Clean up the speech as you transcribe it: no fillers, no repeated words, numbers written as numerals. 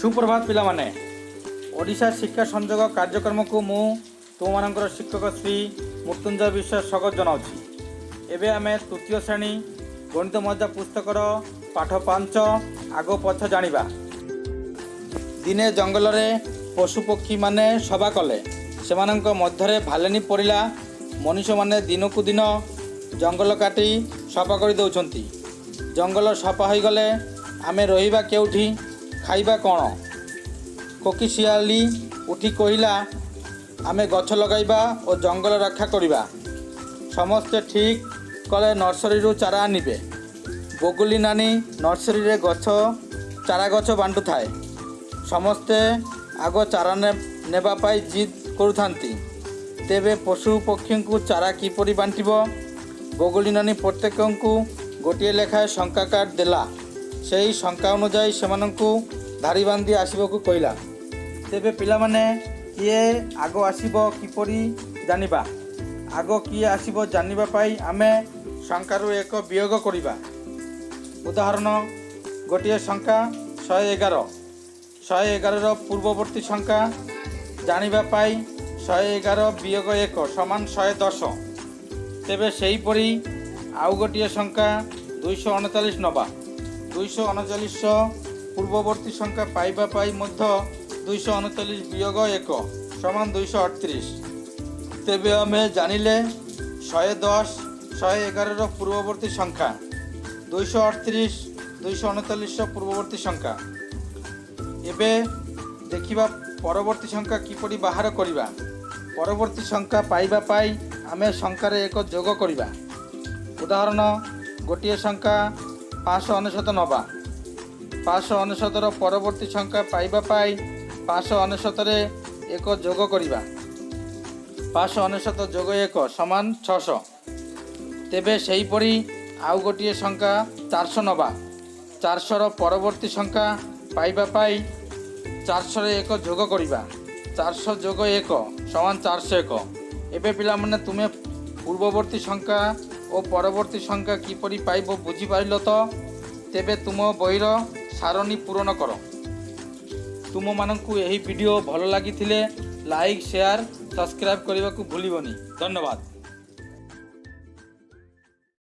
ସୁପ୍ରଭାତ ପିଲାମାନେ। ଓଡ଼ିଶା ଶିକ୍ଷା ସଂଯୋଗ କାର୍ଯ୍ୟକ୍ରମକୁ ମୁଁ ତୁମମାନଙ୍କର ଶିକ୍ଷକ ଶ୍ରୀ ମୃତ୍ୟୁଞ୍ଜୟ ବିଶ୍ୱାସ ସ୍ୱାଗତ ଜଣାଉଛି। ଏବେ ଆମେ ତୃତୀୟ ଶ୍ରେଣୀ ଗଣିତ ମଜା ପୁସ୍ତକର ପାଠ 5 ଆଗ ପଛ ଜାଣିବା। ଦିନେ ଜଙ୍ଗଲରେ ପଶୁପକ୍ଷୀମାନେ ସଭା କଲେ। ସେମାନଙ୍କ ମଧ୍ୟରେ ଭାଲେନି ପଡ଼ିଲା, ମଣିଷମାନେ ଦିନକୁ ଦିନ ଜଙ୍ଗଲ କାଟି ସଫା କରିଦେଉଛନ୍ତି। ଜଙ୍ଗଲ ସଫା ହୋଇଗଲେ ଆମେ ରହିବା କେଉଁଠି? ଖାଇବା କ'ଣ? କୋକିଶିଆଳି ଉଠି କହିଲା, ଆମେ ଗଛ ଲଗାଇବା ଓ ଜଙ୍ଗଲ ରକ୍ଷା କରିବା। ସମସ୍ତେ ଠିକ୍ କଲେ ନର୍ସରୀରୁ ଚାରା ଆଣିବେ। ବଗୁଲି ନାନୀ ନର୍ସରୀରେ ଚାରା ଗଛ ବାଣ୍ଟୁଥାଏ। ସମସ୍ତେ ଆଗ ଚାରା ନେବା ପାଇଁ ଜିଦ୍ କରୁଥାନ୍ତି। ତେବେ ପଶୁ ପକ୍ଷୀଙ୍କୁ ଚାରା କିପରି ବାଣ୍ଟିବ? ବଗୁଲି ନାନୀ ପ୍ରତ୍ୟେକଙ୍କୁ ଗୋଟିଏ ଲେଖାଏଁ ସଂଖ୍ୟା କାର୍ଡ଼ ଦେଲା। ସେହି ସଂଖ୍ୟା ଅନୁଯାୟୀ ସେମାନଙ୍କୁ ଧାଡ଼ି ବାନ୍ଧି ଆସିବାକୁ କହିଲା। ତେବେ ପିଲାମାନେ, କିଏ ଆଗ ଆସିବ କିପରି ଜାଣିବା? ଆଗ କିଏ ଆସିବ ଜାଣିବା ପାଇଁ ଆମେ ସଂଖ୍ୟାରୁ ଏକ ବିୟୋଗ କରିବା। ଉଦାହରଣ, ଗୋଟିଏ ସଂଖ୍ୟା 111। 111ର ପୂର୍ବବର୍ତ୍ତୀ ସଂଖ୍ୟା ଜାଣିବା ପାଇଁ 111 ବିୟୋଗ 1 ସମାନ 110। ତେବେ ସେହିପରି ଆଉ ଗୋଟିଏ ସଂଖ୍ୟା 239 ନେବା। 239ର ପୂର୍ବବର୍ତ୍ତୀ ସଂଖ୍ୟା ପାଇବା ପାଇଁ ମଧ୍ୟ 239 ବିୟୋଗ 1 ସମାନ 238। ତେବେ ଆମେ ଜାଣିଲେ 110 111ର ପୂର୍ବବର୍ତ୍ତୀ ସଂଖ୍ୟା, 238 239ର ପୂର୍ବବର୍ତ୍ତୀ ସଂଖ୍ୟା। ଏବେ ଦେଖିବା ପରବର୍ତ୍ତୀ ସଂଖ୍ୟା କିପରି ବାହାର କରିବା। ପରବର୍ତ୍ତୀ ସଂଖ୍ୟା ପାଇବା ପାଇଁ ଆମେ ସଂଖ୍ୟାରେ ଏକ ଯୋଗ କରିବା। ଉଦାହରଣ, ଗୋଟିଏ ସଂଖ୍ୟା 599 ନେବା। 599ର ପରବର୍ତ୍ତୀ ସଂଖ୍ୟା ପାଇବା ପାଇଁ 599ରେ ଏକ ଯୋଗ କରିବା। 599 ଯୋଗ 1 ସମାନ 600। ତେବେ ସେହିପରି ଆଉ ଗୋଟିଏ ସଂଖ୍ୟା 400 ନେବା। 400ର ପରବର୍ତ୍ତୀ ସଂଖ୍ୟା ପାଇବା ପାଇଁ 400ରେ ଏକ ଯୋଗ କରିବା। 400 ଯୋଗ 1 ସମାନ 401। ଏବେ ପିଲାମାନେ, ତୁମେ ପୂର୍ବବର୍ତ୍ତୀ ସଂଖ୍ୟା ଓ ପରବର୍ତ୍ତୀ ସଂଖ୍ୟା କିପରି ପାଇବ ବୁଝିପାରିଲ ତ? ତେବେ ତୁମ ବହିର ସାରଣୀ ପୂରଣ କର। ତୁମମାନଙ୍କୁ ଏହି ଭିଡ଼ିଓ ଭଲ ଲାଗିଥିଲେ ଲାଇକ୍, ସେୟାର, ସବସ୍କ୍ରାଇବ୍ କରିବାକୁ ଭୁଲିବନି। ଧନ୍ୟବାଦ।